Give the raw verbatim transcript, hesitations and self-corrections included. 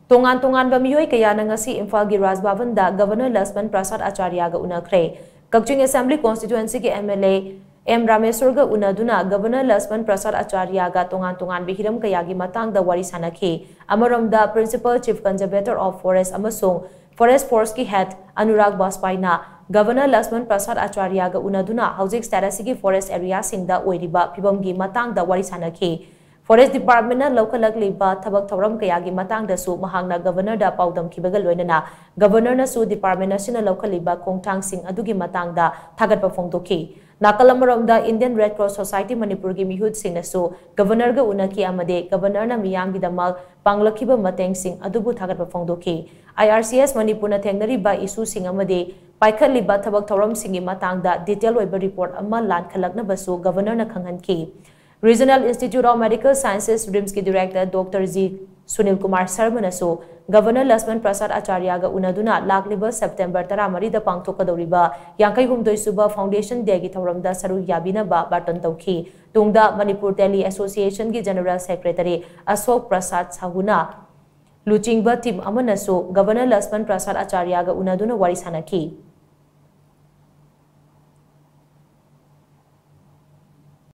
ꯇꯣꯉꯥꯟ ꯇꯣꯉꯥꯟꯕ ꯃꯤꯑꯣꯏ ꯀꯌꯥꯅ ꯉꯁꯤ ꯏꯝꯐꯥꯜꯒꯤ ꯔꯥꯖ ꯚꯕꯟꯗ ꯒꯕꯔꯅꯔ ꯂꯛꯁꯃꯟ ꯄ꯭ꯔꯁꯥꯗ ꯑꯆꯥꯔꯌꯥꯒ ꯎꯅꯈ꯭ꯔꯦ꯫ ꯀꯛꯆꯤꯡ ꯑꯦꯁꯦꯝꯕ꯭ꯂꯤ ꯀꯣꯟꯁꯇꯤꯇ꯭ꯋꯦꯟꯁꯤꯒꯤ ꯑꯦꯝ ꯑꯦꯜ ꯑꯦ ꯑꯦꯝ ꯔꯥꯃꯦꯁꯣꯔꯒ ꯎꯅꯗꯨꯅ ꯒꯕꯔꯅꯔ ꯂꯛꯁꯃꯟ ꯄ꯭ꯔꯁꯥꯗ ꯑꯆꯥꯔꯌꯥꯒ ꯇꯣꯉꯥꯟ ꯇꯣꯉꯥꯟꯕ ꯍꯤꯔꯝ ꯀꯌꯥꯒꯤ ꯃꯇꯥꯡꯗ ꯋꯥꯔꯤ ꯁꯥꯅꯈꯤ꯫ ꯑꯃꯔꯣꯝꯗ, Principal Chief Conservator of Forest ꯑꯃꯁꯨꯡ Forest Forceꯀꯤ head Anurag ꯕꯥꯖꯄꯥꯏꯅ governor Lakshman Prasad ꯑꯆꯥꯔꯌꯥꯒ ꯎꯅꯗꯨꯅ ꯍꯧꯖꯤꯛ state ꯑꯁꯤꯒꯤ forest areaꯁꯤꯡꯗ ꯑꯣꯏꯔꯤꯕ ꯐꯤꯕꯝꯒꯤ ꯃꯇꯥꯡꯗ ꯋꯥꯔꯤ ꯁꯥꯅꯈꯤ꯫ Forest Departmentꯅ ꯂꯧꯈꯠꯂꯛꯂꯤꯕ ꯊꯕꯛ ꯊꯧꯔꯝ ꯀꯌꯥꯒꯤ ꯃꯇꯥꯡꯗꯁꯨ ꯃꯍꯥꯛꯅ ꯒꯕꯔꯅꯔꯗ ꯄꯥꯎꯗꯝꯈꯤꯕꯒ ꯂꯣꯏꯅꯅ ꯒꯕꯔꯅꯔꯅꯁꯨ department ꯑꯁꯤꯅ ꯂꯧꯈꯠꯂꯤꯕ ꯈꯣꯡꯊꯥꯡꯁꯤꯡ ꯑꯗꯨꯒꯤ ꯃꯇꯥꯡꯗ ꯊꯥꯒꯠꯄ ꯐꯣꯡꯗꯣꯛꯈꯤ꯫ ꯅꯥꯀꯜ ꯑꯃꯔꯣꯝꯗ, Indian Red Cross Society ꯃꯅꯤꯄꯨꯔꯒꯤ ꯃꯤꯍꯨꯠꯁꯤꯡꯅꯁꯨ ꯒꯕꯔꯅꯔꯒ ꯎꯅꯈꯤ ꯑꯃꯗꯤ ꯒꯕꯔꯅꯔꯅ ꯃꯤꯌꯥꯝꯒꯤꯗꯃꯛ ꯄꯥꯡꯂꯛꯈꯤꯕ ꯃꯇꯦꯡꯁꯤꯡ ꯑꯗꯨꯕꯨ ꯊꯥꯒꯠꯄ ꯐꯣꯡꯗꯣꯛꯈꯤ꯫ I R C S ꯃꯅꯤꯄꯨꯔꯅ ꯊꯦꯡꯅꯔꯤꯕ issueꯁꯤꯡ ꯑꯃꯗꯤ ꯄꯥꯏꯈꯠꯂꯤꯕ ꯊꯕꯛ ꯊꯧꯔꯝꯁꯤꯡꯒꯤ ꯃꯇꯥꯡꯗ detail ꯑꯣꯏꯕ report ꯑꯃ ꯂꯥꯟꯈꯠꯂꯛꯅꯕꯁꯨ ꯒꯕꯔꯅꯔꯅ ꯈꯪꯍꯟꯈꯤ꯫ Regional Institute of Medical Sciences, RIMSꯀꯤ director Doctor G Sunil Kumar ꯁꯔꯃꯅꯁꯨ ꯒꯕꯔꯅꯔ ꯂꯛꯁꯃꯟ ꯄ꯭ꯔꯁꯥꯗ ꯑꯆꯥꯔꯌꯥꯒ ꯎꯅꯗꯨꯅ ꯂꯥꯛꯂꯤꯕ ꯁꯦꯞꯇꯦꯝꯕꯔ ꯇꯔꯥꯃꯔꯤꯗ ꯄꯥꯡꯊꯣꯛꯀꯗꯧꯔꯤꯕ ꯌꯥꯡꯈꯩ ꯍꯨꯝꯗꯣꯏ ꯁꯨꯕ Foundation Dayꯒꯤ ꯊꯧꯔꯝꯗ ꯁꯔꯨꯛ ꯌꯥꯕꯤꯅꯕ ꯕꯥꯔꯇꯟ ꯇꯧꯈꯤ꯫ ꯇꯨꯡꯗ ꯃꯅꯤꯄꯨꯔ Tele Associationꯒꯤ General Secretary ꯑꯁꯣꯛ ꯄ꯭ꯔꯁꯥꯗ ꯁꯥꯍꯨꯅ ꯂꯨꯆꯤꯡꯕ team ꯑꯃꯅꯁꯨ ꯒꯕꯔꯅꯔ ꯂꯛꯁꯃꯟ ꯄ꯭ꯔꯁꯥꯗ ꯑꯆꯥꯔꯌꯥꯒ ꯎꯅꯗꯨꯅ ꯋꯥꯔꯤ ꯁꯥꯅꯈꯤ꯫